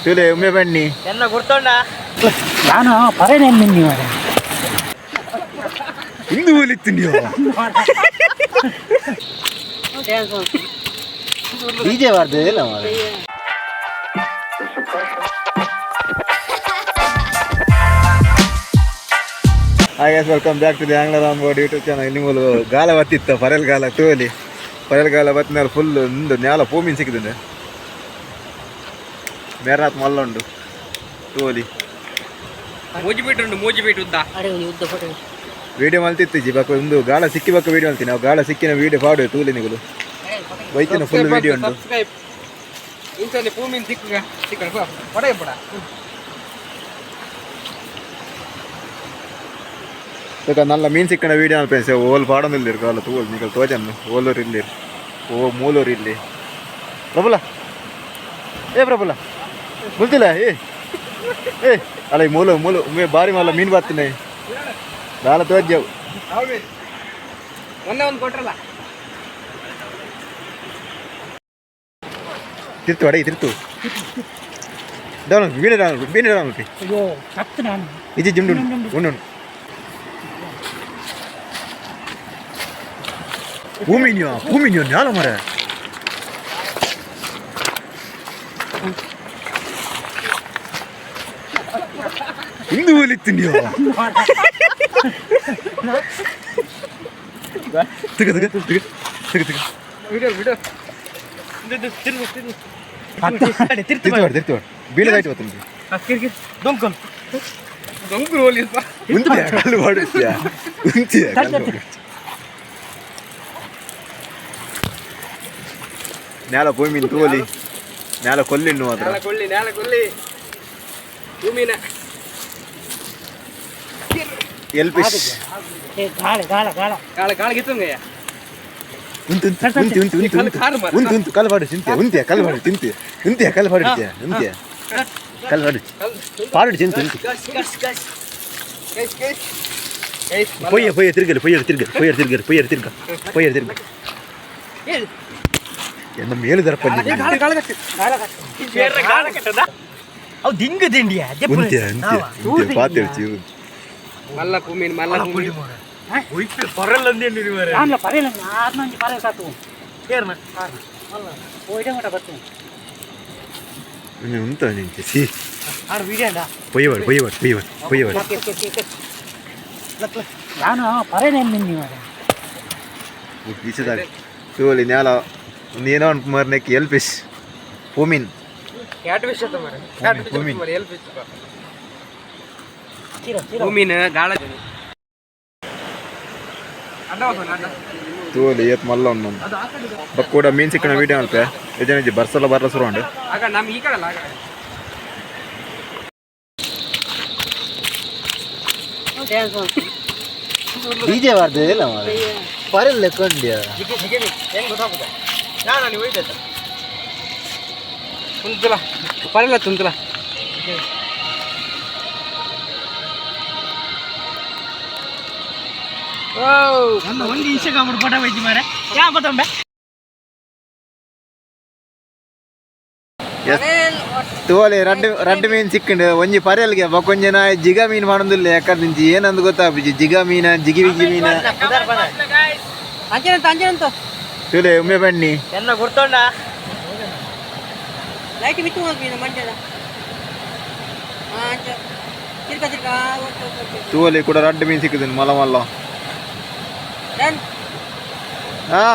ತೂಲೆ ಉಮ್ಮೆ ಬನ್ನಿ ಎನ್ನ ಗುರ್ತೊಂಡ ನಾನು ಪರೇನೆ ನಿನ್ನಿ ಮಾರೆ. ಇಂದು ಹೋಲಿತ್ತಿಂಡಿಯೋ ಡಿಜೆ ಬಾರ್ದು ಇಲ್ಲ ಮಾರೆ. Hi guys, welcome back to the angler on board YouTube channel. ಇಲ್ಲಿ ಮೂಲು ಗಾಲ ಬತ್ತಿತ್ತ ಪರೆಲ್ ಗಾಲ ತೋಲಿ ಪರೆಲ್ ಗಾಲ ಬತ್ತಿನ ಫುಲ್ ಒಂದು ನ್ಯಾಲ ಪೂಮಿನ್ ಸಿಕ್ಕಿದೆ ಮೇರ್ನಾಥ್ ಮಲ್ಲುಂಡು ತೋಲಿ. ಮೂಜಿ ಬೀಟ್ ಉಂಡು, ಮೂಜಿ ಬೀಟ್ ಉದ್ದ. ವೀಡಿಯೋ ಮಲ್ತಿತ್ತು ಬಕ್ಕ ಒಂದು ಗಾಳ ಸಿಕ್ಕಿ ಬಕ್ಕ ವೀಡಿಯೋ ಮಲ್ತೀನಿ. ನಾವು ಗಾಳ ಸಿಕ್ಕಿನ ವೀಡಿಯೋ ಪಾಡು ತೂಲಿ ನಿಗುಲು ಬೈತಿನ ಫುಲ್ ವೀಡಿಯೋ ಉಂಟು. ಸಬ್ಸ್ಕ್ರೈಬ್ ಇಂಚನೆ ಭೂಮಿನ ಸಿಕ್ಕ ಸಿಕ್ಕ ಪಡ ಪಡ. ಬೊಕ ನಲ್ಲ ಮೀನ್ ಸಿಕ್ಕನ ವೀಡಿಯೋ ಅನ್ಪೇನ್ಸೆ ಓಲ್ ಪಾಡೊಂದಿಲ್ದಿರ್ ಗಾಲ ತೂವಲ್ ನಿಕಲ್ ತೋಜನ್ನು ಓಲೂರು ಇಲ್ಲಿರ್ ಓ ಮೂಲೂರು ಇಲ್ಲಿ. ಪ್ರಬುಲ, ಏ ಪ್ರಬುಲ ಬುಲ್ತಿಲ್ಲ. ಏ ಏ ಅಲ್ಲ, ಈ ಮೂಲು ಮೂಲು ಉಮ್ಮೆ ಬಾರಿ ಮಲ್ಲ ಮೀನ್ ಬಾತ್ತಿನ ದಾಲ ತೋಜ್ಜವು. ಹೌದು, ಮೊನ್ನೆ ಒಂದು ಕೊಟ್ರಲ್ಲ. ತಿರ್ತು ಅಡೈ ತಿರ್ತು ಡೌನ್ ವೀಣೆ ಡೌನ್ ವೀಣೆ ಡೌನ್. ಅಯ್ಯೋ ಸತ್ತು ನಾನು. ಇಜಿ ಜಿಂಡು ಉಂಡು ಉಂಡು ಭೂಮಿನ್ಯೋ ಭೂಮಿನ್ಯೋ ನ್ಯಾಲ ಮರ. ಇಂದು ಹೋಲಿತ್ತಿಂಡಿಯೋ ತಿಗ ತಿಗ ತಿಗ ತಿಗ ತಿಗ. Video video ತಿರುಗು ತಿರುಗು. ತಿರ್ತು ಮಾಡಿ ತಿರ್ತು ಮಾಡಿ ಬೀಳದಾಯ್ತು ಗೊತ್ತುಂಟು. ಡೊಂಕಲ್ ಡೊಂಕಲ್ ಹೋಲಿಸ್ಪ. ಉಂತಿಯ ಕಲ್ಲು ಮಾಡುತ್ತೀಯ ಉಂತಿಯ ಕಲ್ಲು ಮಾಡುತ್ತೀಯ. ನ್ಯಾಲ ಭೂಮಿನ್ ತೋಲಿ ನ್ಯಾಲ ಕೊಲ್ಲಿನ್ನು ಮಾತ್ರ. ನೇಲ ಕೊಲ್ಲಿ ನೇಲ ಕೊಲ್ಲಿ ಭೂಮಿನ. L fish. ಏ ಗಾಳ ಗಾಳ ಗಾಳ. ಕಾಳ ಕಾಳ ಗಿತ್ತಂಗಯ್ಯ. ಉಂತು ಉಂತು ಉಂತು ಉಂತು ಉಂತು ಕಲ್ಲು ಕಾರು ಮಾರ್ರೆ. ಉಂತು ಉಂತು ಕಲ್ಲು ಪಾಡು ಚಿಂತೆ ಉಂತಿಯ ಕಲ್ಲು ಪಾಡು ತಿಂತಿ ಉಂತಿಯ ಕಲ್ಲು ಪಾಡು ಉಂತಿಯ ಕಲ್ಲು ಪಾಡು ಪಾಡು ಚಿಂತೆ ಉಂತು. ಗಸ್ ಗಸ್ ಗಸ್ ಗಸ್ ಗಸ್ ಗಸ್. ಪೊಯ್ಯ ಪೊಯ್ಯ ತಿರ್ಗಲಿ ಪೊಯ್ಯ ತಿರ್ಗ ಪೊಯ್ಯ ತಿರ್ಗಲಿ ಪೊಯ್ಯ ತಿರ್ಗ ಪೊಯ್ಯ ತಿರ್ಗ. ಎನ್ನ ಮೇಲು ದರಪಲ್ಲಿ. ಕಾಳ ಕಾಳ ಕಟ್ಟು ಕಾಳ ಕಟ್ಟದ. ಅವು ದಿಂಗ ದಿಂಡಿಯ. ಉಂತಿಯ ಉಂತಿಯ ಉಂತಿಯ ಪಾತಿರ್ಚಿ. ಮಲ್ಲ ಭೂಮಿನ ಮಲ್ಲ ಭೂಮಿ. ನಾನ್ಲ ಪರೇಲ ಆರ್ನೊಂಜಿ ಪರೇಲ್ ಸತ್ತು ಹೋಯ್ದೆ ಮಟ ಬರ್ತೀನಿ. ಉಂತ ನಿಂತೆ ಸಿ. ಆಡ ವಿಡಿಯೋ ಪೊಯ್ಯ ಬಾಡು ಪೊಯ್ಯ ಬಾಡು ಪೊಯ್ಯ ಬಾಡು ಪೊಯ್ಯ ಬಾಡು. ನಾನು ಪರೇನೆ ನಿನ್ನಿ ಮಾರೆ. ಬೀಚದಾಗ ತೋಲಿ ನ್ಯಾಲ ಒಂದು ಏನೋ ಒಂದು ಮರ್ನೆಕ್ ಎಲ್ ಫಿಶ್ ಪೂಮಿನ್. ಕ್ಯಾಟ್ ಫಿಶ್ ಅತ್ತ ಮಾರೆ, ಕ್ಯಾಟ್ ಫಿಶ್. ಭೂಮಿ. ಮಾರೆ, ಎಲ್ ಫಿಶ್. ಚೀರ ಚೀರ. ಭೂಮಿನ ಗಾಳ ಅಡ್ಡ ಹೋಗ್ತಾನೆ, ಅಡ್ಡ. ತೋಲಿ ಏತ್ ಮಲ್ಲ ಉಂಡು ಬಕ್ಕೂಡ ಮೀನ್ ಸಿಕ್ಕಣ ವೀಡಿಯೋ ಅಲ್ಪೆ ನಿಜ ಬರ್ಸಲ್ಲ ಬರ್ಲ ಶುರು ಉಂಡು. ಆಗ ನಮ್ ಈ ಕಡೆ ಅಲ್ಲ, ಆ ಕಡೆ. ಡಿಜೆ ಬಾರ್ದು ಇಲ್ಲ ಮಾರೆ ಪರೆಲ್ ಲೆಕ್ಕೊಂಡಿಯ. ಜಿಗೆ ಜಿಗೆ ಹೆಂಗ್ ಗೊತ್ತಾಗುದ ನಾನು ನೀವು ಹೋಯ್ತು ಕುಂತಲ ಪರಲ್ಲ ತುಂತಲ. ಒಂದು ಒಂದು ಇನ್ಸ್ಟಾಗ್ರಾಮ್ ಫೋಟೋ ಬೈತಿ ಮಾರೆ ಯಾ ಗೊತ್ತಂಬೆ. ತೋಲೆ ರಡ್ಡು ರಡ್ಡು ಮೀನ್ ಸಿಕ್ಕಂಡು ಒಂಜಿ ಪರೆಲ್ಗೆ ಬಕ್ಕೊಂಜಿ ನಾಯಿ ಜಿಗ ಮೀನ್ ಮಾಡೋದಿಲ್ಲ ಯಾಕಂದ್ರೆ ನಿಂಚಿ ಏನಂದು ಗೊತ್ತಾಪಿಜಿ ಜಿಗ ಮೀನ ಜಿಗಿ ಬಿಗಿ ಮೀನ. ಅಂಚನಂತ ಅಂಚನಂತ. ತೋಲೆ ಉಮ್ಮೆ ಬನ್ನಿ. ಎನ್ನ ಗುರ್ತೊಂಡ. ಲೈಟ್ ಬಿಟ್ಟು ಹೋಗ್ತೀನಿ ಮಂಡ್ಯದ ಅಂಚ ತಿರ್ಗ ತಿರ್ಗ, ಓಕೆ ಓಕೆ ಓಕೆ. ತೋಲೆ ಕೂಡ ರಡ್ಡು ಮೀನ್ ಸಿಕ್ಕುದು ಮಲ್ಲ ಮಲ್ಲ. ಡನ್. ಹಾ.